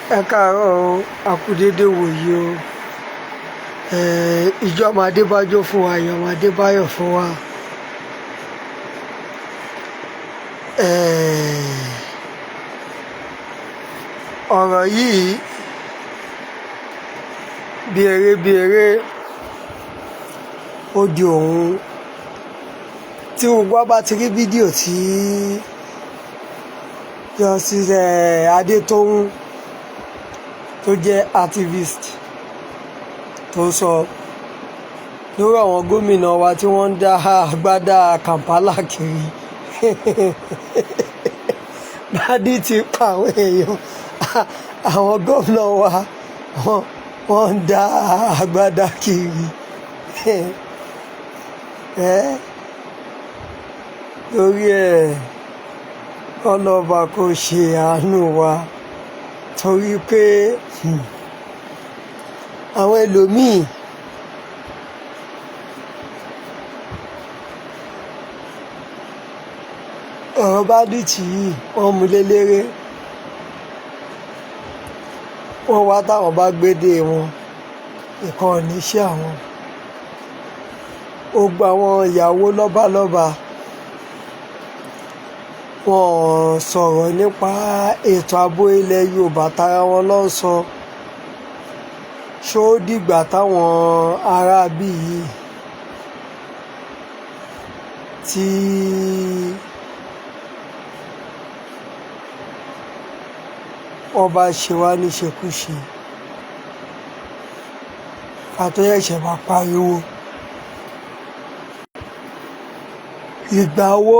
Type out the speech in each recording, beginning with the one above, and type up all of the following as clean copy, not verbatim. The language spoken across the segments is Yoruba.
Ẹ káàárọ̀ o, a kú dédé wòyí o. Ìjọba Adébájọ́ fún wa, ìyọ̀mọ̀ Adébáyọ̀ fún wa. Ọ̀rọ̀ yìí bí eré bí eré ó di òun tí gbogbo wa bá ti rí fídíò tí Justice Adétóun tó jẹ́ activist tó sọ lórí àwọn gómìnà wa tí wọ́n ń dá agbádá Kampala kiri. Bádì ti pa àwọn èèyàn, àwọn gómìnà wa wọ́n ń dá agbádá kiri. Ẹ́ torí ẹ̀, kọ́lọ́ba kò ṣe àánú wa, torí pé àwọn ẹlòmíì ọ̀rọ̀ bádìtì yìí wọ́n mú lélẹ́rẹ́, wọ́n wá táwọn bá gbédè wọn ìkan ò ní ṣe àwọn. Ó gba àwọn ìyàwó lọ́balọ́ba, wọn sọ̀rọ̀ nípa ètò ààbò ilẹ̀ Yorùbá, tara wọn ló ń sọ. Ṣó dìgbà táwọn aráabí yìí tí wọ́n bá ṣe wá níṣekúṣe ká tó ṣẹ̀ṣẹ̀ máa pariwo? Ìgbà wo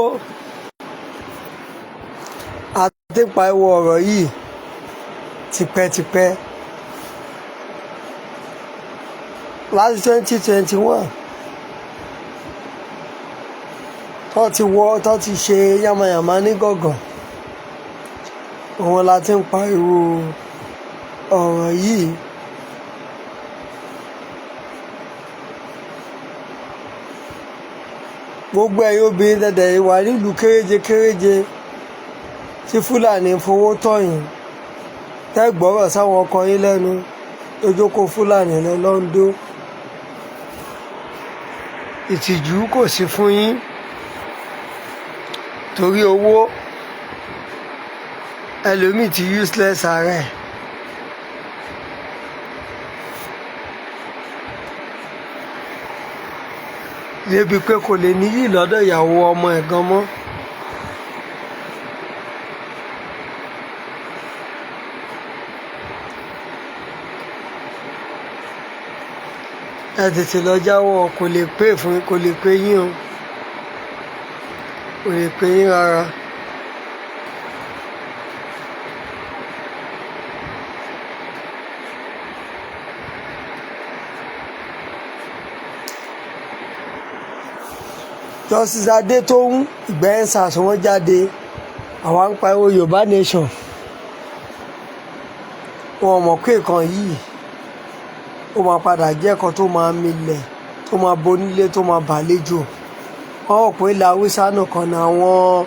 a ti ń pariwo ọ̀rọ̀ yìí tipẹ́tipẹ́ láti 2021 tó ti wọ́, tó ti ṣe yánmayànmá ní gọ̀ngàn, òun la ti ń pariwo ọ̀rọ̀ yìí. Gbogbo ẹ̀yin obìnrin dẹ̀dẹ̀ wà nílùú kéréje kéréje tí Fúlàní ń fowó tọ̀ yín, tẹ́ gbọ́rọ̀ sáwọn ọkọ yín lẹ́nu, lójókòó Fúlàní lọ lọ́ńdó, ìtìjú kò sí fún yín torí owó. Ẹlòmíì ti useless ara ẹ̀. Débi pé kò lè níyì lọ́dọ̀ ìyàwó ọmọ ẹ̀ gan mọ́. Ẹ tètè lọ jáwọ́, kò lè pè fún, kò lè pè yín o, kò lè pè yín rárá. Justice Adétóun, ìgbà EndSARS wọ́n jáde, àwa ń pariwo Yorùbá nation. Wọn mọ̀ pé nǹkan yìí ó máa padà jẹ́ nǹkan tó máa milẹ̀, tó máa bonílé, tó máa bàlejò. Wọ́n rò pé ilẹ̀ Haúsá nìkan ni àwọn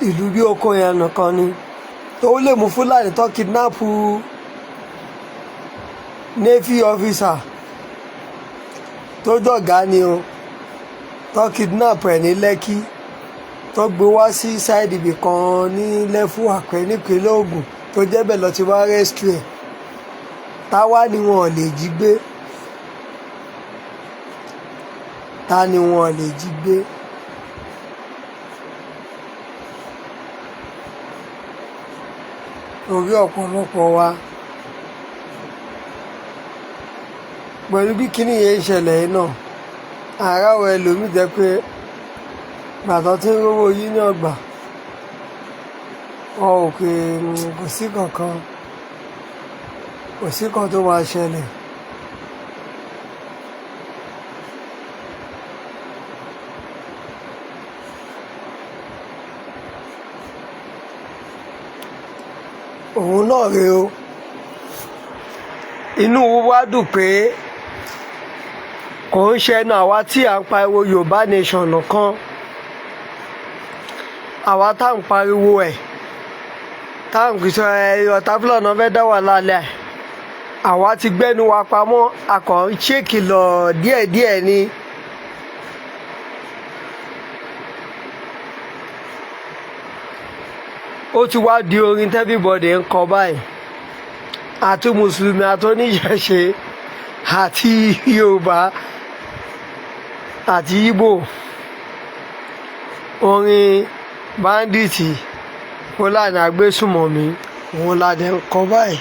ìlú bí oko yẹn nìkan ni tó lè mú Fúlàní tó kidnap navy officer tó jọ̀gá ni o, tó kidnap ẹ̀ ní Lẹ́kí, tó gbé wá sí side ibì kan ní Lẹ́fù Àpẹ́ nípínlẹ̀ Ògùn, tó jẹ́ bẹ́ẹ̀ lọ ti wá rescue ẹ̀. Táwa ni wọn ò lè jí gbé? Ta ni wọn ò lè jí gbé? Torí ọ̀pọ̀lọpọ̀ wa pẹ̀lú bí kíní yẹn ń ṣẹlẹ̀ yìí náà, àrà ọ̀ ẹlòmíì jẹ́ pé gbàtọ́ tí ń rówó yìí ní ọgbà wọn ò pé kò sí kankan, kò sí kan tó máa ṣẹlẹ̀. Òun náà rèé o. Inú wa dùn pé kò ń ṣẹnu àwa tí à ń pariwo Yorùbá nation nìkan. Àwa tá à ń pariwo ẹ̀, tá à ń sọ ẹ, ọ̀tá Fúlàní fẹ́ dá wàhálà lẹ̀, àwa ti gbẹ́nu wa pamọ́, a kàn ń ṣèkìlọ̀ díẹ̀díẹ̀ ni. Ó ti wá di orin everybody ń kọ báyìí, àti Mùsùlùmí, àti oníṣẹ̀ṣe, àti Yorùbá, àti Ìgbò. Orin bandit, Fúlàní agbésùmọ̀mí, òun la dẹ̀ ń kọ báyìí.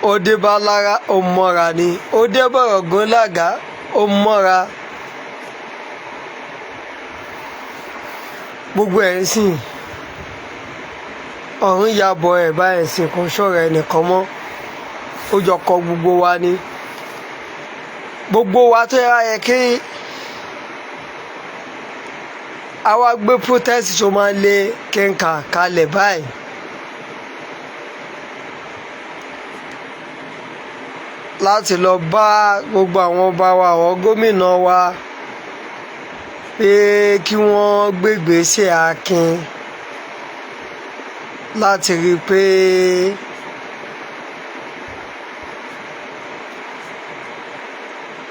Ó dé bá lára, ó mọ́ra ni. Ó dé bọ̀rọ̀ gúnlága, ó mọ́ra. Gbogbo ẹ̀ ń sìn ọ̀run yabọ̀ ẹ̀ báyìí sìn, kò ṣọ̀rọ̀ ẹnìkan mọ́, ó jọ kọ gbogbo wa ni. Gbogbo wa tó yẹ kí a wá gbé protest tó máa lé kẹ́ńkà kalẹ̀ báyìí. Láti lọ bá gbogbo àwọn ọba wa, àwọn gómìnà wa, pé kí wọ́n gbégbèsè akin láti rí i pé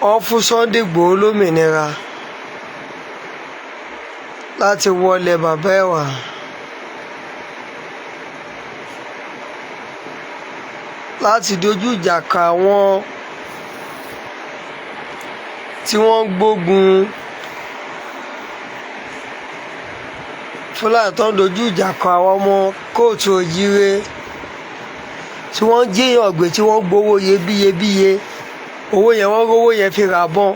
wọ́n fún Sunday Igboho lómìnira láti wọlé bàbá ẹ̀ wá. Láti dojú ìjà kọ àwọn tí wọ́n ń gbógun Fúlàní, tó ń dojú ìjà kọ àwọn ọmọ káàárọ̀ oòjíire, tí wọ́n ń jíyàn gbé, tí wọ́n gbowó iyebíyebíye. Owó yẹn, wọ́n rówó yẹn fi rà bọ́n.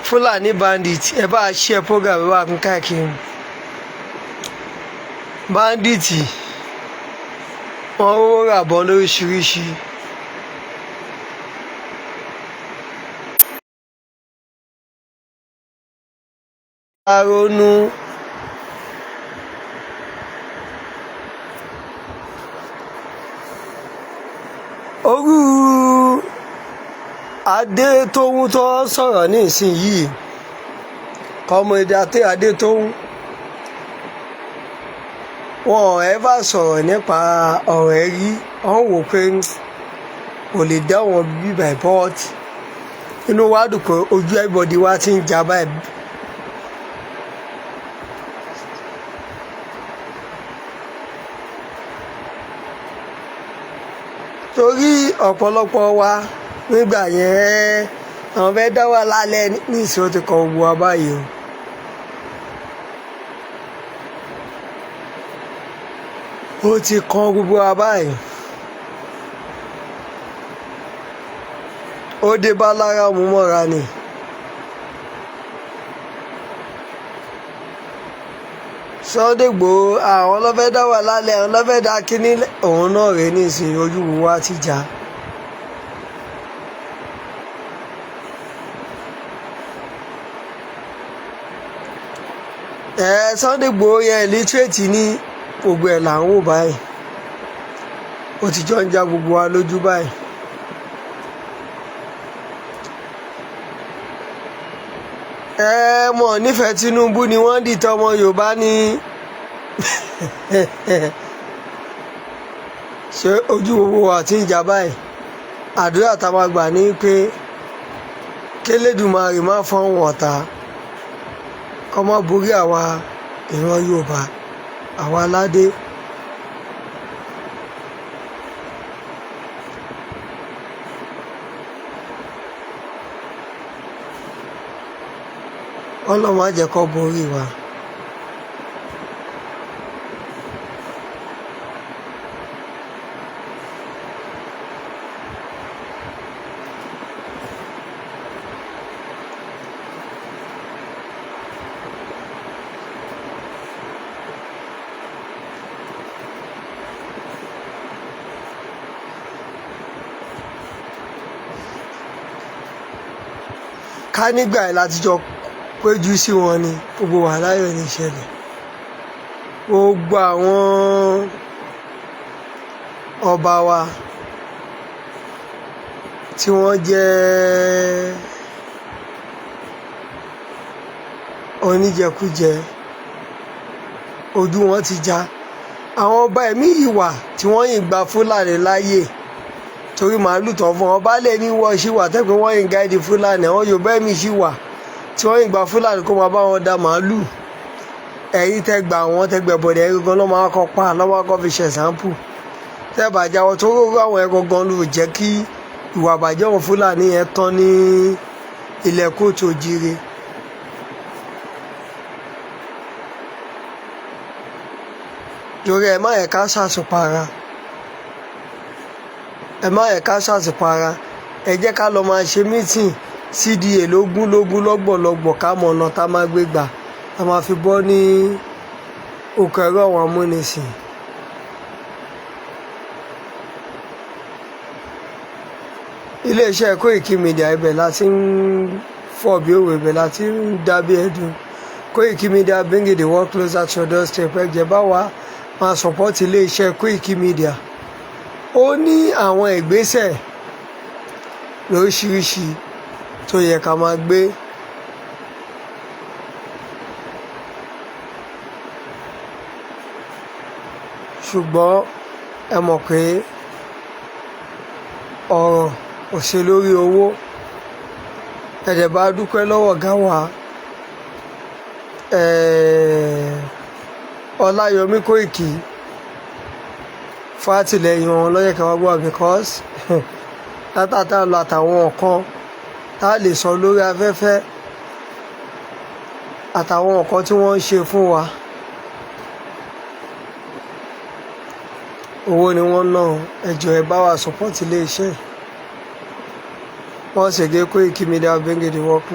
Fúlàní bandit, ẹ bá share program, ẹ bá kún káàkiri. Bandit, wọ́n rówó rà bọ́n lóríṣiríṣi. Ronú orú Adétóhùn tó sọ̀rọ̀ ní ìsinyìí, Comrade Adétóhùn, wọn ò ever sọ̀rọ̀ nípa ọ̀rọ̀ ẹ̀ rí. Wọ́n wò pé kò lè dá wọn bíbà, but inú wa dùn pé ojú everybody wa ti ń jà báyìí. Torí ọ̀pọ̀lọpọ̀ wa nígbà yẹn, àwọn fẹ́ dá wà lálẹ́, nísìnyí ó ti kọ gbogbo wa báyìí o. Ó ti kan gbogbo wa báyìí. Ó dé bá lára mú mọ́ra ni. Sunday Igboho, àwọn ló fẹ́ dá wà lálẹ́, àwọn ló fẹ́ dá kínní, òun náà rèé nísìnyí, ojú wa ti já. Ẹ Sunday Igboho yẹn, illiterate ní gbogbo ẹ̀ là ń wò báyìí. Ó ti jọ ń já gbogbo wa lójú báyìí. Ẹ mọ̀ nífẹ̀ẹ́ Tinubu ni wọ́n dìtẹ̀ ọmọ Yorùbá ní. Ṣé ojú gbogbo wa ti ń jà báyìí? Àdúrà tá a máa gbà ní pé kélédùmarè má fọ́n ọ̀tá kọ́ mọ́ borí àwa ìran Yorùbá, àwa aládé. Ọlọ́run má jẹ́ kó borí wa. Ká nígbà yẹn láti jọ péjú sí wọn ni, gbogbo wàhálà yóò ní ìṣẹ̀lẹ̀. Gbogbo àwọn ọba wa tí wọ́n jẹ́ Oníjẹkújẹ, ojú wọn ti já. Àwọn ọba ẹ̀mí yìí wà tí wọ́n yìí gba Fúlàní láàyè torí màálù tán fún wọn. Baálé ní wọ́n ṣì wà tẹ́pẹ́ wọ́n yìí guide Fúlàní. Àwọn Yorùbá ẹ̀mí ṣì wà tí wọ́n yìí gba Fúlàní kó máa bá wọn da màálù. Ẹ̀yin tẹ́ gbà wọ́n, tẹ́ gbẹ̀bọ̀dẹ̀, ẹ̀yin gan lọ́ máa kọ́ pa, lọ́ máa kọ́ fi ṣe example. Tẹ́ bá jáwọ́ tó róró, àwọn ẹ̀ gangan ló jẹ́ kí ìwà àbàjẹ́ àwọn Fúlàní yẹn tán ní ilẹ̀ kóòtù òjìire. Torí ẹ má yẹ ká ṣàṣùpara, ẹ má yẹ ká ṣàṣùpara. Ẹ jẹ́ ká lọ máa ṣe meeting CDA lógún lógún, lọ́gbọ̀n lọ́gbọ̀n, ká mọ ọ̀nà tá a máa gbé gbà tá a máa fi bọ́ ní oko ẹrú àwọn amúnisìn. Iléeṣẹ́ Koiki Media, ibẹ̀ la ti ń fọ̀ bí òwe, ibẹ̀ la ti ń dábí ẹdun. Koiki Media, bringing the world closer to your doorstep. Ẹ jẹ́ bá wa máa support iléeṣẹ́ Koiki Media. Ó ní àwọn ìgbésẹ̀ lóríṣiríṣi tó yẹ ká máa gbé. Ṣùgbọ́n ẹ mọ̀ pé ọ̀rọ̀ ò ṣe lórí owó. Ẹ dẹ̀ bá dúpẹ́ lọ́wọ́ ọ̀gá wa, Ọláyọmí Kóìkì, fún àtìlẹ́yìn wọn lọ́yẹ̀ ká wá gbọ́, because látàtà lọ àtàwọn nǹkan tá a lè sọ lórí afẹ́fẹ́, àtàwọn nǹkan tí wọ́n ń ṣe fún wa, owó ni wọ́n ná. Ẹ jọ̀ọ́, ẹ bá wa support iléeṣẹ́. Once again, Koiki Media, bringing the work.